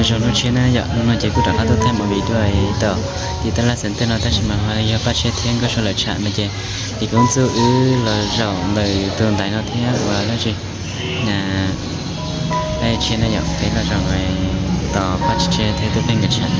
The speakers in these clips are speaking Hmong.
Zoo lub tshiab na yom, hnub no ces kuj rov qab tuaj thaij movie dua tom tim taj laj xeev tej no tab sis mas ho yog Paj Tshiab thiab Nkauj Sua lawv tsham no ces, ces Koob Txuj wb los zaum ntawm tus ntaiv no thiab ua dab tsi na, Paj Tshiab na yom, peb los zaum tos Paj Tshiab thiab Tub Pheej nkawd tsham.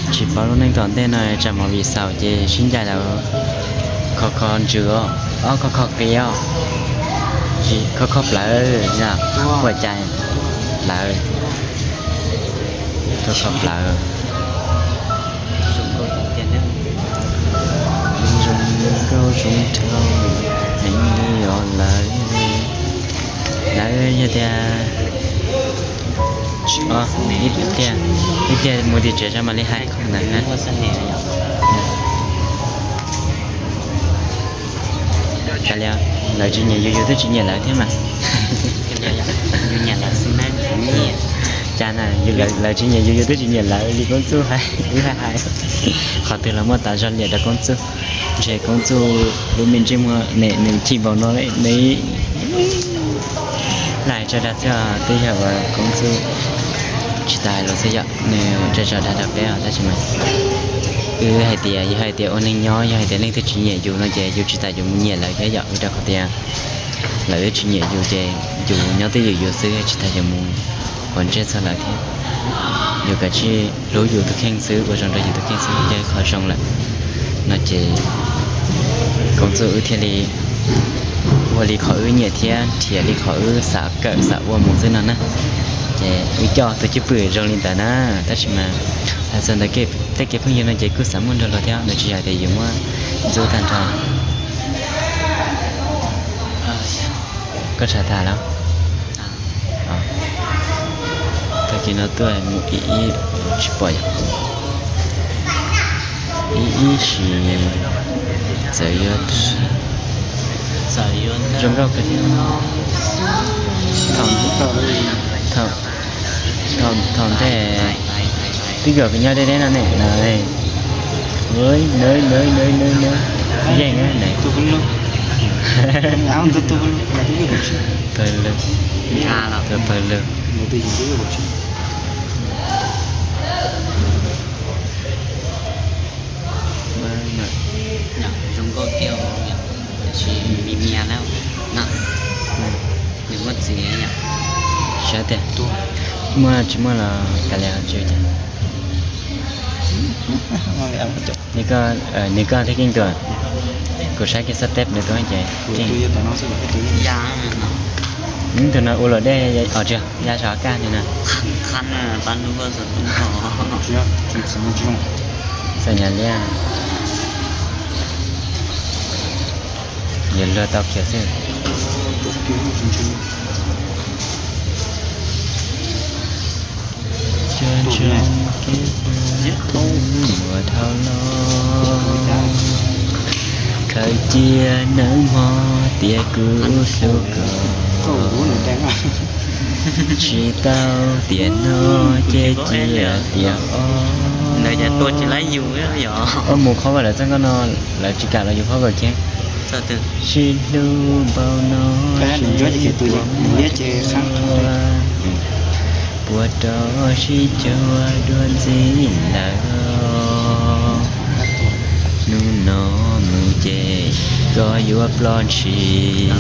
Tsis paub lub neej tom ntej no tsam movie xaus ces sib ncaim lawm, kho kho ntsws, ob kho kho qias os, kho kho plawv, ua cas plawv, kho kho plawv. Zoo nkauj zoo nraug heev li os lawv. Lawv yog tias, ib tiag, ib tiag mus tim tsev tso mam li hais ntawd na. Cas li, lawv tsis nyiam yus, yus twb tsis nyiam lawv thiab mas. Cas na, lawv tsis nyiam yus, yus twb tsis nyiam lawv li Koob Txuj hais, wb hais hais. Qhov twg los muaj tas zog liam rau Koob Txuj. Ntshe Koob Txuj lub me ntsej muag ne nws chim npaum no ne. Lais tso dag xwb os, twb yog uas Koob Txuj tsis tas hais lus xwb yom, nws tso tso dag rau peb os tab sis mas wb hais tias yog hais tias ua neeg nyob yog hais tias leej twg tsis nyiam yus no ces yus tsis tas yuav mus nyiam lawv thiab yom, vim rau qhov tias lawv twb tsis nyiam yus ces yus nyob twj ywm yus xwb tsis tas yuav mus quav ntsej txog lawv thiab. Yus kav tsij hlub yus tus kheej xwb, ua zoo rau yus tus kheej xwb yog ib qho zoo lawm no ces Koob Txuj wb thiaj li ua li qhov wb nyiam thiab nrhiav li qhov wb xav kawm xav ua mus xwb no na. Ces wb coj tus cwj pwm zoo li ntawd na, tab sis mas hais txog ntawm tej kev phooj ywg no ces kuj xav muaj nrog luag thiab, nws tsis yog tias yus muab ntxub tag nrho. Koj tsham tas lawm. Tag kis no tuaj mus ib ib tsis pom yom. Ib ib sim txawm yuav tag. Zoo nkauj kawg thiab. Thaum ntej twb kom kuv nyob deb deb no ne na. Yeej na ne. Pawg lug, pawg lug. Zoo nkauj tiag, tab sis miv mias na, nws muaj txiv. Xyov tias muaj tsis muaj los kav liam tsis ua cas. Nws koj thiab Keej tus, kuv saib kiag xab teb nws tus ces Keej. Tus no ua luam dej os, tsis ya zog kaj ntawm no. Xam nyas liab. Yog luag tau khiav xwb. Ua dhau los khaws cia nawb mog, tias kuv hlub koj. Tsis tau tiam no ces cia tiam ob. Ob mus qhov uas lawv txoj nkauj no, lawv tsis kam los yus qhov uas kiag. Sib hlub npaum no, sib puas, puas rau sib cuag dua ntxiv lawm. Hnub no mus ces koj yuav ploj ntshis,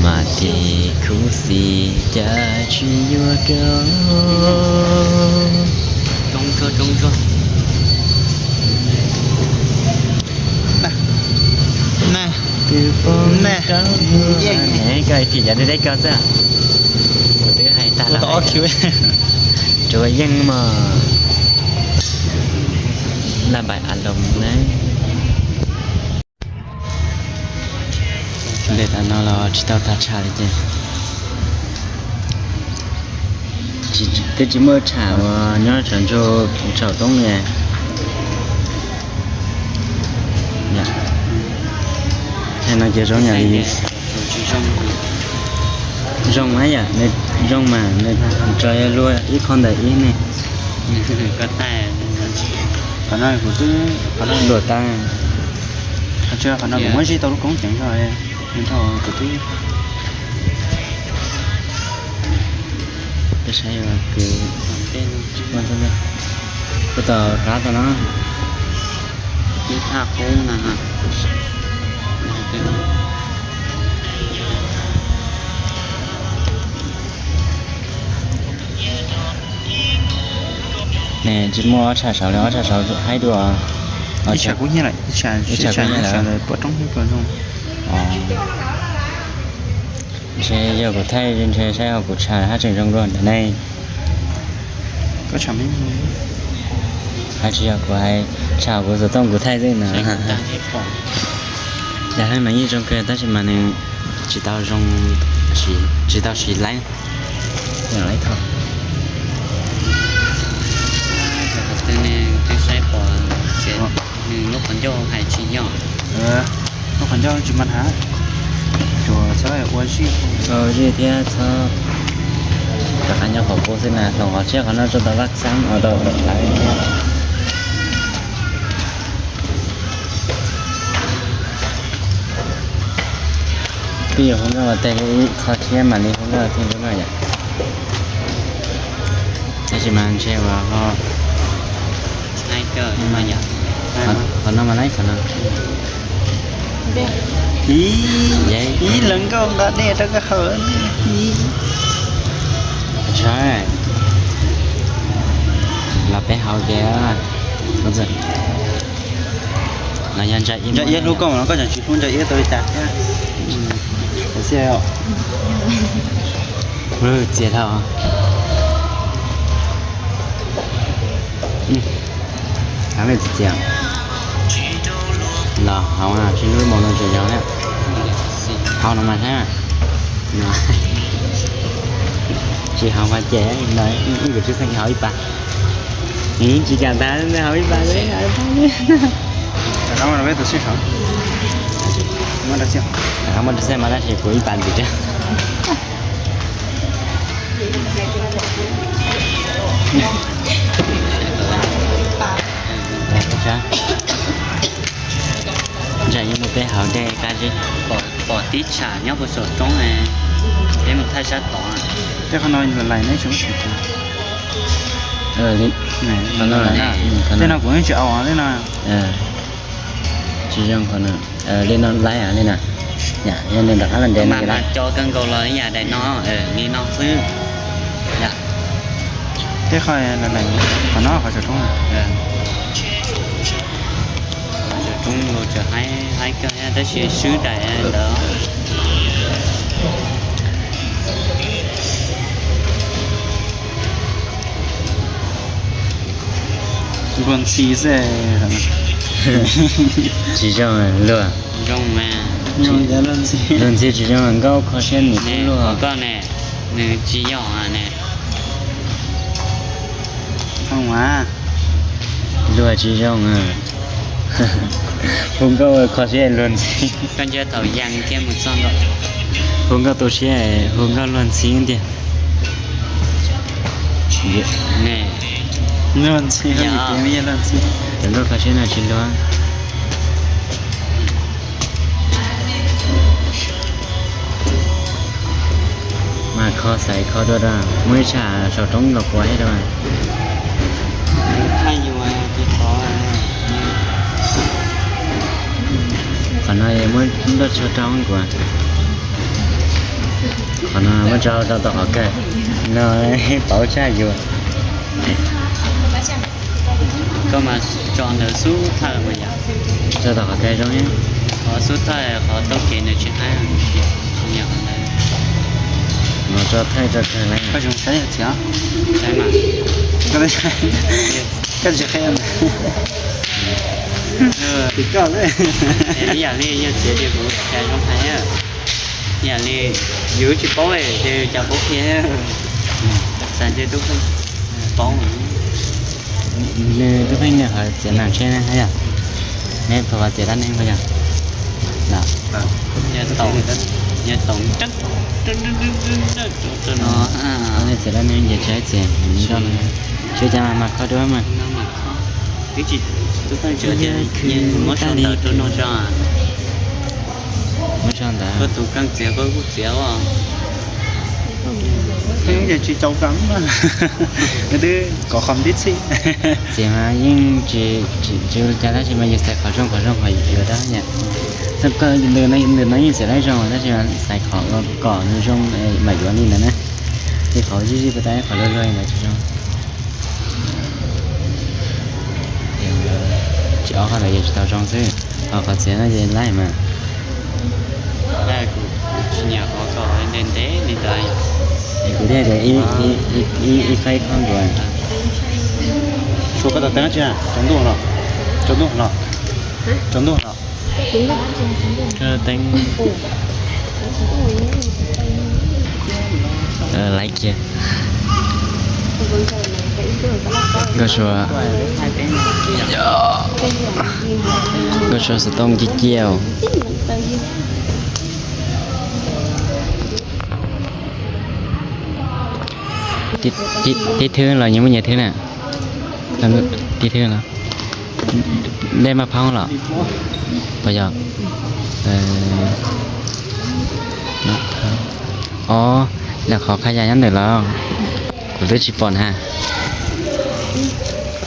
mas tim khuv xim cas tsis yuav koj. Twb pom koj, koj phim yav deb deb koj xwb. Kuv twb hais tag los, rua yeej mog. Laj npaim a loos na. Nte tas no los tsis tau tag tsham li ces. Twb tsis muaj tsham uas nyob tsaus ntsug tsaum roob li. Thaum no ces zoo yam li zoo mas yom, nws zoo mas nws tso luag ib qho ntawm ib ne. Luam tas. Qhov no kuv muab zij tau lub koob ceev zog, kuv twb Saib ua kwv, puag tom qab tau no, ib thaj qub na. Ne tsis muaj ob tsham saud li, ob tsham saud haib dua. Ib tsham kub hnyiab lawm, ib tsham kub hnyiab lawm. Ntshe yog kuv thaij ntshe saib ho kuv tsham haj tseem zoo dua ntawm ne. Hais tsis yog kuv hais, tsham kuv xov tooj kuv thaij xwb no. Yam leej no yeej zoo kawg tab sis mas nws tsis tau zoo, tsis tau siv laib. Twb saib pom nws lub qhov ncauj hais tsis yog. Lub qhov ncauj tsis mas hab, tsuas txhob ua zij, ua zij thiab txhob rov qab nyob qhov qub xwb na, hloov qhov tshiab qhov no tso tau laj xab tau lawm thiab. Twb yuav hu nkauj ua tes ib qho thiab mam li hu nkauj thiab ntub no yom. Tab sis mas ntshe uas ho, qhov no mas laib qhov no. Ib lawv nkauj nqa dej rau koj haus. Los peb haus ces, los yog ntsa iab hlub koj mas koj tseem tsis hlub ntsa iab tau li cas thiab. Txias dhau. Hab li txias, los hauv tsis hlub mus no tseem yog na. Hauv no mas saib, tsis hauv mas ces no ib kuv tsis xeem hauv ib pas. Tsis kam tas hauv ib pas. Muab rau xij mas tab sis kuv ib pas ntxiv. Ntshe yeej muaj peb hauv dej qab zib. Pom tib tsham nyob puag saum roob, peb mus thaij sab tod. Tej qhov no lais neb tsis muab tsham. Tej no kuv yeej tsis au tej no. Tsis zoo qhov no. Li no laib li na. Yog nws rov qab los ntev no mas co kawg nkaus los ib yam daim no, li no xwb. Tej qhov lais, qhov no qhov saum roob. Saum roob los tseem haib kawg tab sis swb daim ntawd. Luag ntxhi xwb. Tsis zoo luag. Luag ntxhi tsis zoo, nkauj kho siab nws kuj luag. Koj ne, nws tsis yog ne. Luag tsis zoo. Hu nkauj kho siab luag ntxhi. Koj nco thaum yas kiag mus txog nkaus. Hu nkauj tu siab, hu nkauj luag ntxhi tiag. Luag ntxhi, luag ntxhi. Cov nkauj kho siab no tsis luag. Mas kho xaiv kho dua rau, muaj ib tsham saum roob los puas ib rau. Qhov no muab nplooj tshuaj rau kuv. Qhov no muab tso rau tom qhov kawg no, paub tshaj yuav. Koj mas tso ntawd xub thawj mas yom. Tso tom qhov kawg zoo. Qhov xub thawj qhov taug kev nws tsis haib, tsis nyiam qhov ntawd. No tso thawj tso kawg lawm. Koj tsis saib yam txiv os. Saib mas. Koj tsis qhia. Tim koj xwb. Ib yam li yog txiv ces kuv cas zoo hais. Ib yam li yus tsis paub ces cas paub qhia. Xav ntshe tub pheej paub. Nws tub pheej nws qhov txiav nas tsheb ne yom. Neb pom qhov txiav dab neeg puas yog? Nyob toom, nyob toom, no. Txiav dab neeg ces tsis txiav, tsis cas mas mas kho dua mas. Twb tsis, tub pheej tsis muab sau ntawv rau no tso. Muab sau ntawv. Koj tus keej txiav koj kuj txiav os. Yeej tsis tau kam, nws twb kom qhov tib txhij. Txiv mas yeej tsis, tsis ua li cas tab sis mas yus xaiv qhov zoo qhov zoo qhov yuav dab yom. Ntws no yeej txiav laib zoo tab sis mas xaiv qhov ua kom nws zoo mam yuav li ntawd na. Ces qhov zij zij puas tau, qhov luag luag ntawd tsis zoo. Tsis ob qhov ntawd yus tsis tau zoo xwb, ho qhov txiav no ces laib mas. Kuv tsis nyiam qhov kom ntev ntev li ntawd. Kuv thiaj tias ib qho ib qho nkuav. Tshuav koj tau teeb tsis, tsaus ntuj no, tsaus ntuj no, tsaus ntuj no. Teeb. Laib kiag. Nkauj Sua, Nkauj Sua xov tooj ciaj ciaj. Tib thwb los nyias muaj nyias thwb na. Tib thwb los. Dej maj phoob los? Puas yog? Os, lawv qhov qhab ya nyob ntawm los? Kuv twb tsis pom na.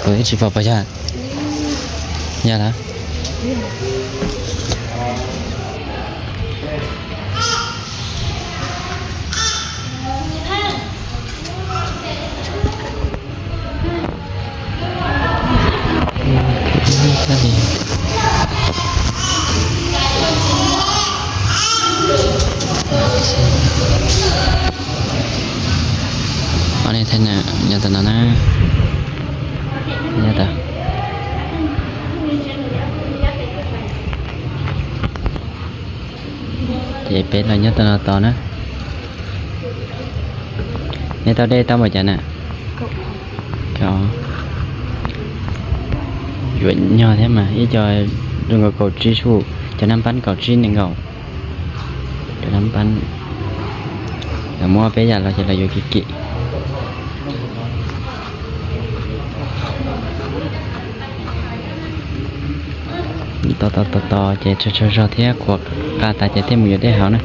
Kuv twb tsis pom, puas yog? Yog lawm. Os, nej thaij na, nyob tom no na. Nyob tom. Ces peb los nyob tom no tos na. Nej tau dej tau npaum cas na? Yuav nyog thiab mas, ib co zoo nkaus kaum tsib sub, cov naj npab kaum tsib nees nkaum. Cov naj npab, lawv muab peb yam los ces lawv yuav kim kim. Tos tos tos tos ces tsawg tsawg zog thiab qhuav qa tas ces thiaj mus yuav dej haus na.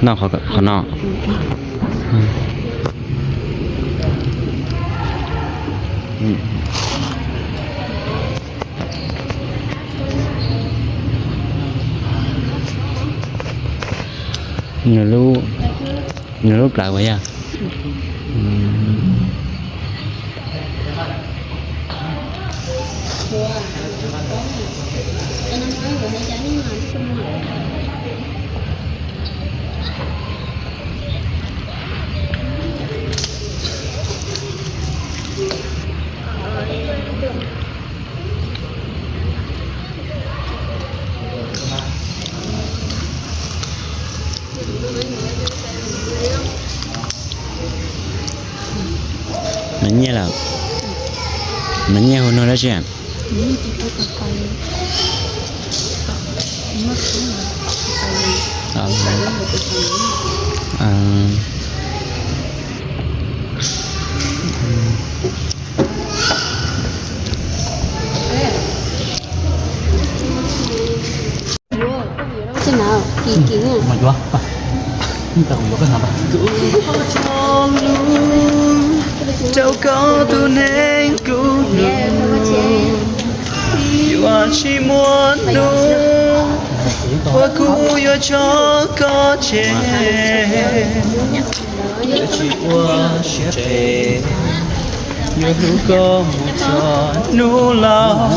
Noj qhov no. Nws lub, nws lub plawv uas yog. Mas nyiaj lawm, mas nyiaj hu nug dab tsi? Rau koj tus neeg kuv hlub, yuav tsis muaj hnub uas kuv yuav tso koj tseg. Yuav tsis ua siab phem, yuav hlub koj mus txog hnub laus,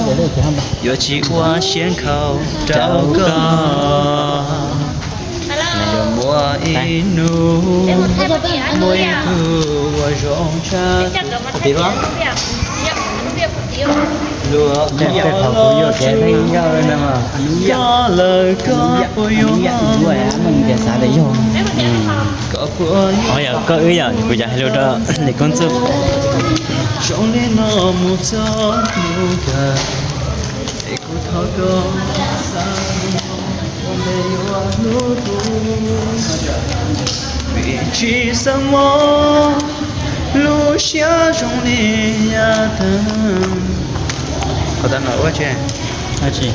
yuav tsis ua siab nkhaus rau koj. Yuav muaj ib hnub, muaj ib tug uas zoo tshaj. Luag ua los txog hnub yog lawm koj puas yuav, koj puas yuav. Yog koj wb yom, kuv cov hais lus rau Lis Koob Txuj. Zoo li no mus txog hnub kawg, es kuv thov koj xav ua me yuav hlub kuv, vim tsis xav mob lub siab zoo li yav tag. Qhov tag no ua tse, Dab tsi?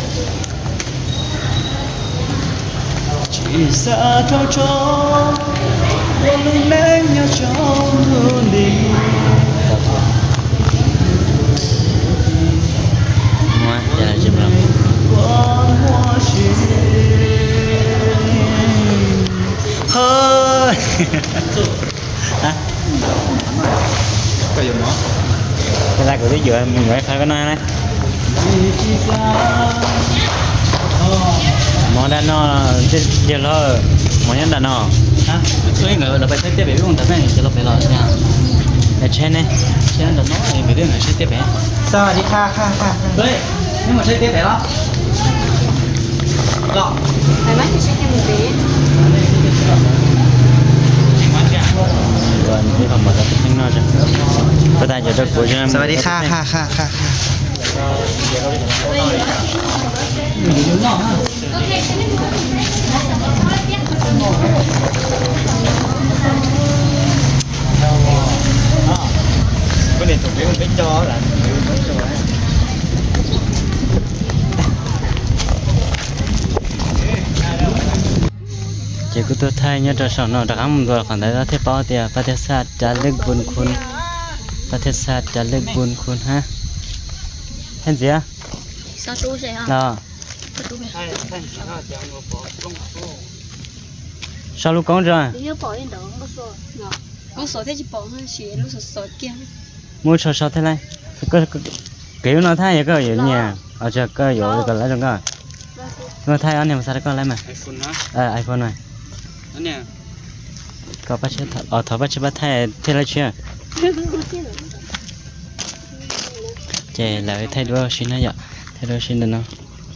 Tsis xav rau tso, ua lub neej nyob tso mus li. Muab, ces lawv tsis mus. Hos. Koj yuav mov? Koj tau kuv twb yuav mus yuav ib qho koj noj na. Mov nram no, yawg hlob, mov nyob nram no. Lawv pais saib tiaj pem ub ntawd ne, ces lawv pem los. Tsheb ne, tsheb nram no, pem twb saib tiaj pem. Sawv daws, nej mus saib tiaj pem los? Sawv daws, ces kuj tuaj thaij nyob rau saum no rov qab mus ntua qhov ntawd thiaj paub tias Pab Thiaj Xaj Cas Lwj Npun Khun, Pab Thiaj Xaj Cas Lwj Npun Khun hab. Hab ntxiv. Los, sau lub koob tso. Muab sau sau thiab lauj. Kev lub no thaij yog koj yuav nyiam, koj yuav kom lawv zoo nkauj. Lub no thaij ob niag mus xa rau koj lawm mas. iPhone no. Koj, thov Pab Tshiab pab thaij thiaj lawv tshiab. Ces lawv thaij duab si na yom, thaij duab si ntawm no.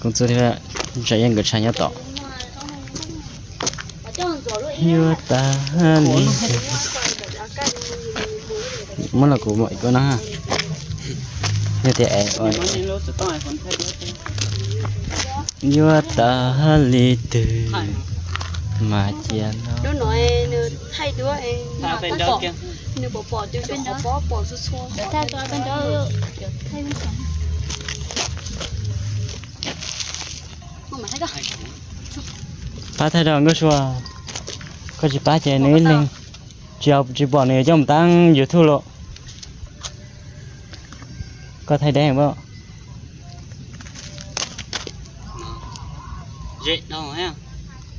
Koob Txuj thiab Ntsa Yeej nkawd tshaj nyob tom. Yuav tag li, muab los kuv mam kuv no. Yog tias es, yuav tag li twg mas cia no. Pab thaij rau Nkauj Sua, koj tsis pab ces nws ib leeg tsis pom nws yuav coj mus tag YouTube los. Koj thaij deb pab.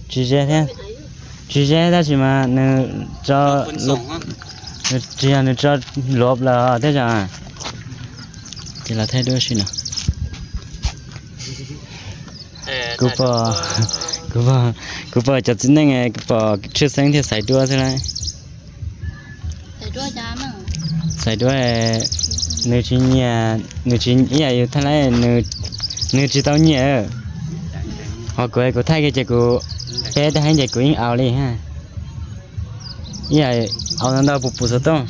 Tsis ze thiab, tsis ze tab sis mas nws tso, tsis yog, nws tso luav plaws thiab os. Ces los thaij duab si no. Kuv pom, kuv pom, kuv pom cov txiv neej, kuv pom Tshwj Xeeb thiaj xaiv duab xwb lauj. Xaiv duab, nws tsis nyiam, nws tsis ib yam yus thaij lauj, nws tsis tau nyiam. Ho kuv, kuv thaij kiag ces kuv peb tag heev ces kuv yeej aus li. Ib yam aus ntau ntau puv puv xov tooj.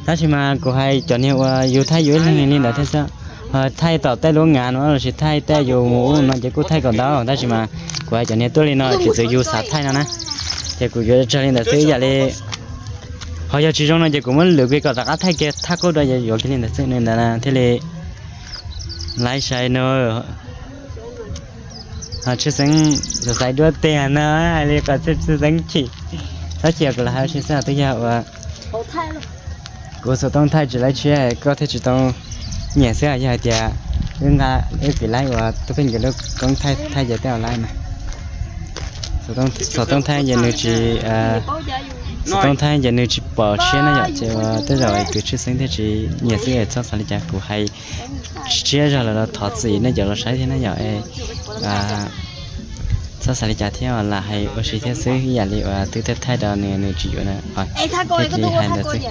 Tab sis mas kuv hais cov niag uas yus thaij yus ib leeg li ntawd thiab xwb. Ho thaij tom tej lub ngav no lossis thaij tej yus mus ub no ces kuj thaij kom ntau, tab sis mas kuv hais cov niag tuaj li no piv txwv yus xav thaij no na, ces kuv yuav tsawg li ntawd xwb ib yam li. Ho yog tsis zoo no ces kuv muab lwm kiag kom rov qab thaij kiag thaj qub dua yuav kiag li ntawd xwb, li ntawd thiaj li laib sai no. Tshwj Xeeb xaiv duab tiag no, hais li kom Tshwj Xeeb chim. Tab sis kuv los hais ua si xwb twb yog uas kuv xov tooj thaij tsis laib tshiab koj thiaj tsis tau nyiam xwb, yog hais tias wb nqa wb piv laib uas tus pheej nkawd lub koob thaij thaij ces tej laib mas. Xov tooj thaij ces nws tsis, xov tooj thaij ces nws tsis pom siab na yom, ces uas tej zaum kwv Tshwj Xeeb thiaj tsis nyiam xwb, txhob xav li cas, kuv hais siab zog los thov txim nej cov los saib thiab na yom. Txhob xav li cas thiab, lam hais ua si thiab xwb, ib yam li uas twb thaij thaij rau nws, nws tsis yuav na, thiaj li hais ntawd xwb.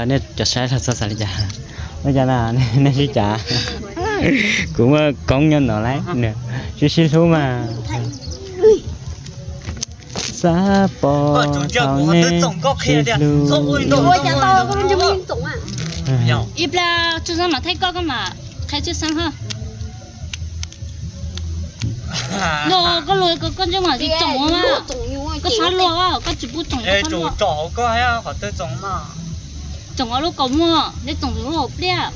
Nej cov saib los txhob xav li cas. Ua cas na, nej sib cav, kuv muaj koob nyob no lauj, sib sib hlub mas. Xav pom thaum nej sib hlub. Ib plag Tshwj Xeeb mam thaij koj, koj mam qhia Tshwj Xeeb ho. Luag koj luag koj ntsej muag tsis tsoom mas, koj txhob luag, koj tsis pub tsoom koj txhob luag. Tsoom ob lub kaus muag, tsoom lub hauv pliaj.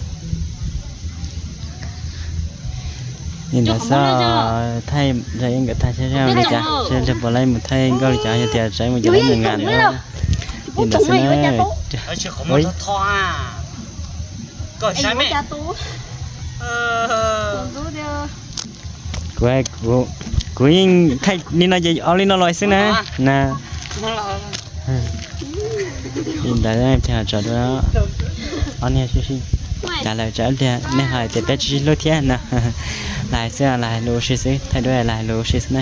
Li ntawd xwb, thaij zaj nkawd tag seb li cas, seb puas laib mus thaij nkauj li cas, yog tias tsaib mus ces laib mus nqa na. Li ntawd xwb na. Kuv, kuv yeej thaij li no ces ua li no los xwb na. Na, li ntawd pliag tso dua, ob niag sib sib cav lawm tsam ib pliag nej ho hais tias peb tsis sib hlub thiab no. Lam hais xwb, lam hais lus ua si xwb, thaij duab lam hais lus ua si xwb na.